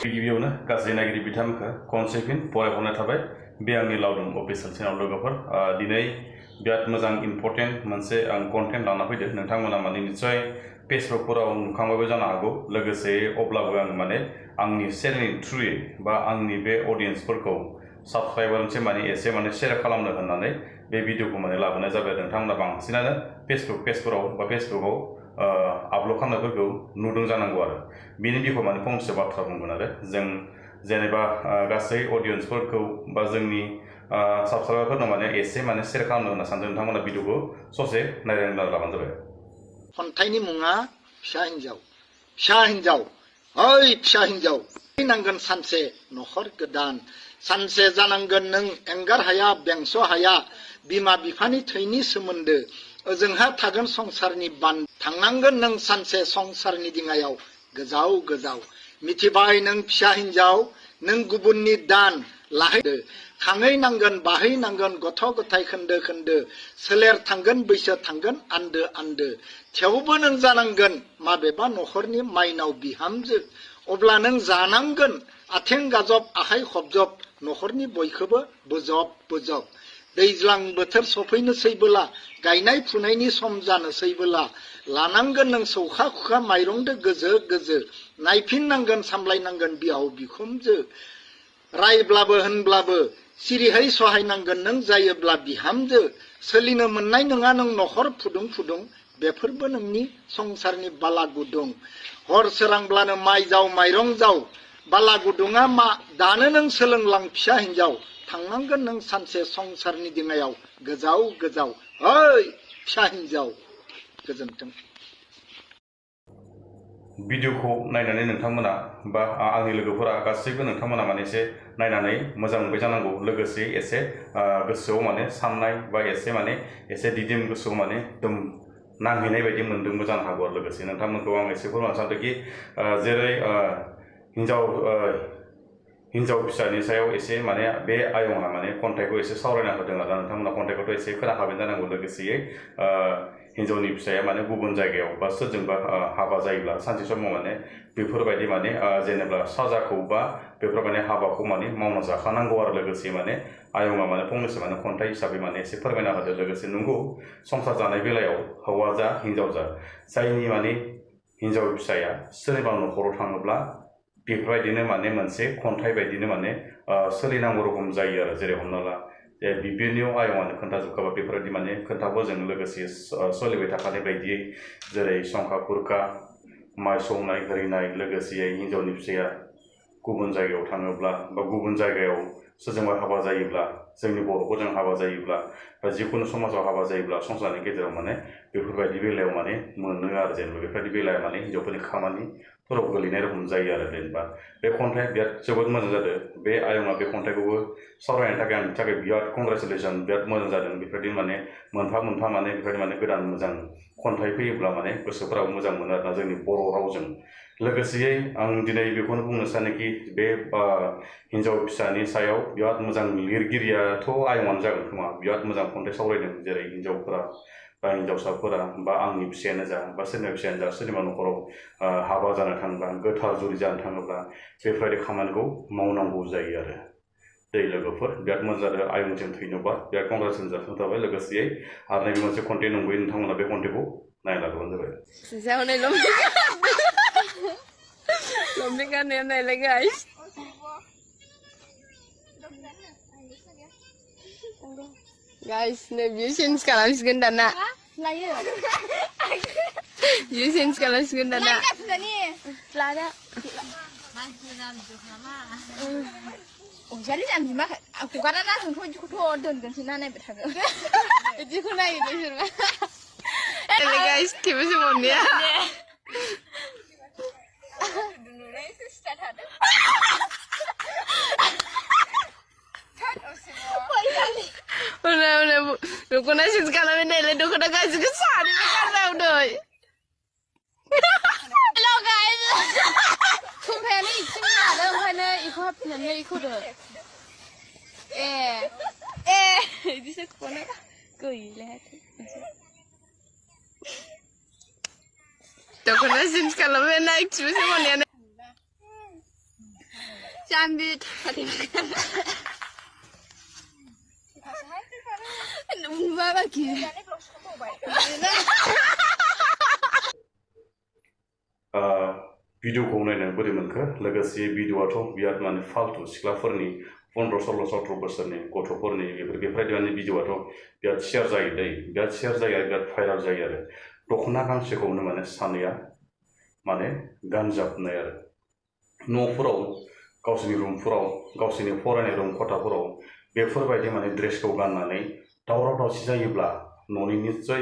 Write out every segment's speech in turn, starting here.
गिबियावनो गाज्रि नागिरि बिथांमोनखौ खनसे फिन फरायहरनाय थाबाय बे आंनि लावदुम अफिसियेल चेनेल लोगोफोर दिनै बिराद मोजां इम्पर्टेन्ट मोनसे आं कन्टेन्ट लाना फैदों नोंथांमोना माने निस्सय फेसबुकफोराव नुखांबायबो जानो हागौ लोगोसे अब्लाबो आं माने आंनि चेनेलनि थ्रुयै बा आंनि बे अडियेन्सफोरखौ साबस्क्राइबारनिसिम माने एसे माने शेयार खालामनो होननानै बे भिडिअखौ माने लाबोनाय जाबाय नोंथांमोना बांसिनानो फेसबुक पेजफोराव बा फेसबुकाव आपल'ड खालामनायफोरखौ नुदों जानांगौ आरो बिनि बिखय माने फंसे बाथ्रा बुंगोन आरो जों जेनेबा गासै अडियेन्सफोरखौ बा जोंनि साबस्क्राइबारफोरनो माने एसे माने शेयार खालामनो होनना सानदों नोंथांमोना भिडिअखौ ससे नायलांना लाबानो जाबाय खन्थाइनि मुङा फिसा हिन्जाव ओइ फिसा हिन्जाव फैनांगोन सानसे न'खर गोदान सानसे जानांगोन नों एंगार हाया बेंस' हाया बिमा बिफानि थैनि सोमोन्दो ओजोंहा थागोन संसारनि बान थांनांगोन नों सानसे संसारनि दिङायाव गोजाव गोजाव मिथिबाय नों फिसा हिन्जाव नों गुबुननि दान लाहैदो खाङै नांगोन बाहै नांगोन गथ' गथाय खोन्दो खोन्दो सोलेर थांगोन बैसो थांगोन आन्दो आन्दो थेवबो नों जानांगोन माबेबा न'खरनि माइनाव बिहामजो अब्ला नों जानांगोन आथिं गाजब आखाइ खबजब न'खरनि बयखौबो बोजब बोजब दैज्लां बोथोर सफैनोसैबोला गायनाय फुनायनि सम जानोसैबोला लानांगोन नों सौखा खुखा माइरंदो गोजो गोजो नायफिननांगोन सामलायनांगोन बिहाव बिखुनजो रायब्लाबो होनब्लाबो सिरिहै सहायनांगोन नों जायोब्ला बिहामजो सोलिनो मोननाय नङा नों न'खर फुदुं फुदुं बेफोरबो नोंनि संसारनि बाला गुदुं हर सोरांब्लानो माइ जाव माइरं जाव बाला गुदुङा मा दानो नों सोलोंलां फिसा हिन्जाव थांनांगोन नों सानसे संसारनि दिङायाव गोजाव गोजाव ओइ फिसा हिन्जाव गोजोन्थों भिडिअखौ नायनानै नोंथांमोना बा आंनि लोगोफोरा गासैबो नोंथांमोना माने एसे नायनानै मोजां मोनबाय जानांगौ लोगोसे एसे गोसोआव माने साननाय बा एसे माने एसे दिदोम गोसोआव माने नांहैनाय बायदि मोन्दोंबो जानो हागौ आरो लोगोसे नोंथांमोनखौ आं एसे फोरमायनो सानदोंखि जेरै हिन्जाव फिसानि सायाव एसे माने बे आयंआ माने खन्थाइखौ एसे सावरायना होदों आरो नोंथांमोना खन्थाइखौथ' एसे खोनाखाबाय जानांगौ लोगोसेयै हिन्जावनि फिसाया माने गुबुन जायगायाव बा सोरजोंबा हाबा जायोब्ला सानसे समाव माने बेफोरबायदि माने जेनेबा साजाखौ बा बेफोर माने हाबाखौ माने मावना जाखानांगौ आरो लोगोसे माने आयंआ माने फंनैसो माने खन्थाइ हिसाबै माने एसे फोरमायना होदों लोगोसे नंगौ संसार जानाय बेलायाव हौवा जा हिन्जाव जा जायनि माने हिन्जाव फिसाया सोरनिबा न'खराव थाङोब्ला बेफोरबायदिनो माने मोनसे खन्थाइ बायदिनो माने सोलिनांगौ रखम जायो आरो जेरै हमना ला बिनियाव आयंआनो खोन्थाजोबखाबा बेफोरबायदि माने खोन्थाबोजों लोगोसे सोलिबाय थाखानाय बायदियै जेरै संखा खुरखा माइ सौनाय घरिनाय लोगोसेयै हिन्जावनि फिसाया गुबुन जायगायाव थाङोब्ला बा गुबुन जायगायाव सोरजोंबा हाबा जायोब्ला जोंनि बर'फोरजों हाबा जायोब्ला बा जिखुनु समाजाव हाबा जायोब्ला संसारनि गेजेराव माने बेफोरबायदि बेलायाव माने मोनो आरो जेनेबा बेफोरबायदि बेलाया माने हिन्जावफोरनि खामानिफोराव गोलैनाय रखम जायो आरो जेनेबा बे खन्थाइया बिराद जोबोद मोजां जादों बे आयंआ बे खन्थाइखौबो सावरायनो थाखाय आंनि थाखाय बिराद कंग्रेसुलेसन बिराद मोजां जादों बेफोरबायदि माने मोनफा मोनफा माने बेफोरबायदि माने गोदान मोजां खन्थाइ फैयोब्ला माने गोसोफोराबो मोजां मोनो आरोना जोंनि बर' रावजों लोगोसेयै आं दिनै बेखौनो बुंनो सानोखि बे हिन्जाव फिसानि सायाव बिराद मोजां लिरगिरियाथ' आयंआनो जागोन खोमा बिराद मोजां खन्थाइ सावरायदों जेरै हिन्जावफोरा बा हिन्जावसाफोरा बा आंनि फिसायानो जा बा सोरनिबा फिसायानो जा सोरनिबा न'खराव हाबा जानो थाङोब्ला गोथार जुलि जानो थाङोब्ला बेफोरबायदि खामानिखौ मावनांगौ जायो आरो दै लोगोफोर बिराद मोजां जादों आयंजों थैनोबा बिराद कंग्रेसुलेसन थाबाय लोगोसेयै आरो नैबे मोनसे कन्टेन्ट नंगौयै नोंथांमोना बे कन्टेन्टखौ नायना लाग्रोबानो जाबाय Lombe ganen nele guys. Guys, ne view change kalam sigunda na. Layo. View change kalam sigunda na. Lada. Oh, jadi jam lima. Aku kan ada langsung kau don sini naik berharga. Itu kau naik itu sih. Nele guys, tiba sih mau dia. Udah, lu kena sih sekarang ini le, lu kena kasih kesan ini kan udah. Hello guys. Kumpul ni cuma ada orang ni ikut ni ikut tu. Di sekolah kau ini. Dख'ना change खालामबाय ना express मोननायानो जाम्बि थाखादों नुबा बाखि भिडिअखौ नायनो बोरै मोनखो लोगोसे भिडिअआथ' बिराद माने फाल्तु सिख्लाफोरनि 15-16-17 बोसोरनि गथ'फोरनि बेफोरबायदि माने भिडिअआथ' बिराद शेयार जायो दै बिराद शेयार जायो आरो बिराद भाइराल जायो आरो दख'ना गांसेखौनो माने सानैया माने गानजाबनाय आरो न'फोराव गावसोरनि रुमफोराव गावसोरनि फरायनाय रुम खथाफोराव बेफोरबायदि माने ड्रेसखौ गाननानै दावराव दावसि जायोब्ला न'नि निस्सय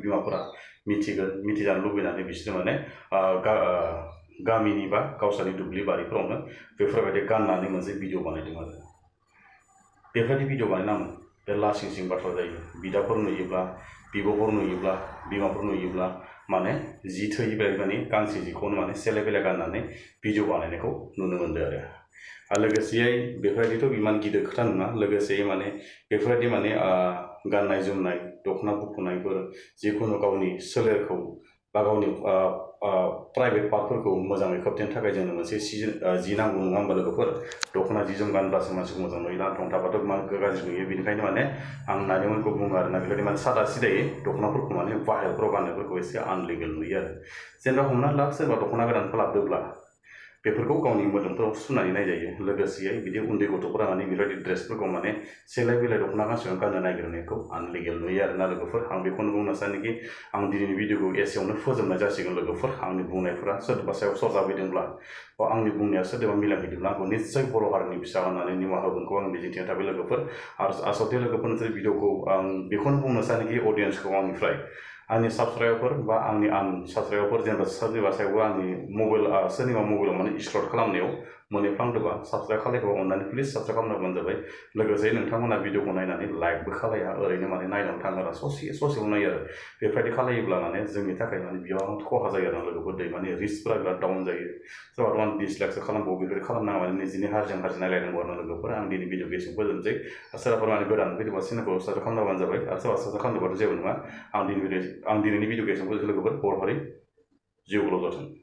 बिमाफोरा मिथिजानो लुबैनानै बिसोर माने गामिनि बा गावसोरनि दुब्लि बारिफोरावनो बेफोरबायदि गाननानै मोनसे भिडिअ बानायदों आरो बेफोरबायदि भिडिअ बानायनांगोन बे लासिं सिं बाथ्रा जायो बिदाफोर नुयोब्ला बिब'फोर नुयोब्ला बिमाफोर नुयोब्ला माने जि थोयै माने गांसे जिखौनो माने सेले बेले गाननानै भिडिअ बानायनायखौ नुनो मोनदों आरो लोगोसेयै बेफोरबायदिथ' इमान गिदिर खोथा नङा लोगोसे माने बेफोरबायदि माने गाननाय जोमनाय दख'ना बुखुनायफोर जिखुनु गावनि सोलेरखौ बा गावनि प्राइभेट पार्टफोरखौ मोजाङै खोबथेनो थाखाय जोंनो मोनसे जि नांगौ नङा होमबा लोगोफोर दख'ना जि जोम गानब्लासो मानसिखौ मोजां नुयो नाथं थाबाथ' गाज्रि नुयो बेनिखायनो माने आं नानिमोनखौ बुङो आरोना बेबायदि माने सादा सिदायै दख'नाफोरखौ माने बाहेरफ्राव गाननायफोरखौ एसे आनलिगेल नुयो आरो जेनेबा हमना ला सोरबा दख'ना गोदानखौ लाबोदोंब्ला बेफोरखौ गावनि मोदोमफोराव सुनानै नायजायो लोगोसेयै बिदि उन्दै गथ'फोरा माने बेबायदि ड्रेसफोरखौ माने सेलाय बिलाइ दख'ना गांसेयाव गाननो नागिरनायखौ आनलिगेल नुयो आरोना लोगोफोर आं बेखौनो बुंनो सानोखि आं दिनैनि भिडिअखौ एसेयावनो फोजोबनाय जासिगोन लोगोफोर आंनि बुंनायफोरा सोरबा सायाव सरजाफैदोंब्ला बा आंनि बुंनाया सोरदोबा मिलायहैदोंब्ला आंखौ निस्सय बर' हारिनि फिसा होननानै निमाहा होगोनखौ आं मिजिंथिनाय थाबाय लोगोफोर आरो आसलथे लोगोफोर नोंसोर भिडिअखौ आं बेखौनो बुंनो सानोखि अडियेन्सखौ आंनिफ्राय आंनि साबस्क्राइबारफोर बा आंनि साबस्क्राइबारफोर जेनेबा सोरनिबा सायावबो आंनि मबाइल सोरनिबा मबाइलाव माने स्लट खालामनायाव मोनहैफ्लांदोंबा साबस्क्राइब खालायखौ अननानै प्लिज साबस्क्राइब खालामनांगौनो जाबाय लोगोसे नोंथांमोना भिडिअखौ नायनानै लाइकबो खालाया ओरैनो माने नायनानै थाङो आरो ससेयाव नायो आरो बेफोरबायदि खालायोब्ला माने जोंनि थाखाय माने बेयाव खहा जायो आरो लोगोफोर दै माने रिस्कफोरा बिराद डाउन जायो सोरबा माने 20 लाखसो खालामबावो बेफोरबायदि खालामनाङा माने निजिनि हारजों नायलायनांगौ आरो लोगोफोर आं दिनै भिडिअखौ एसेबां फोजोबनोसै सोरबाफोर माने गोदान फैदोंबा चेनेलखौ साबस्क्राइब खालामनांगौनो जाबाय आरो सोरबा साबस्क्राइब खालामदोंबाथ' जेबो नङा आं दिनैनि भिडिअखौ एसेबां फोजोबनोसै लोगोफोर बर' हारि जिउ गोलाव जाथों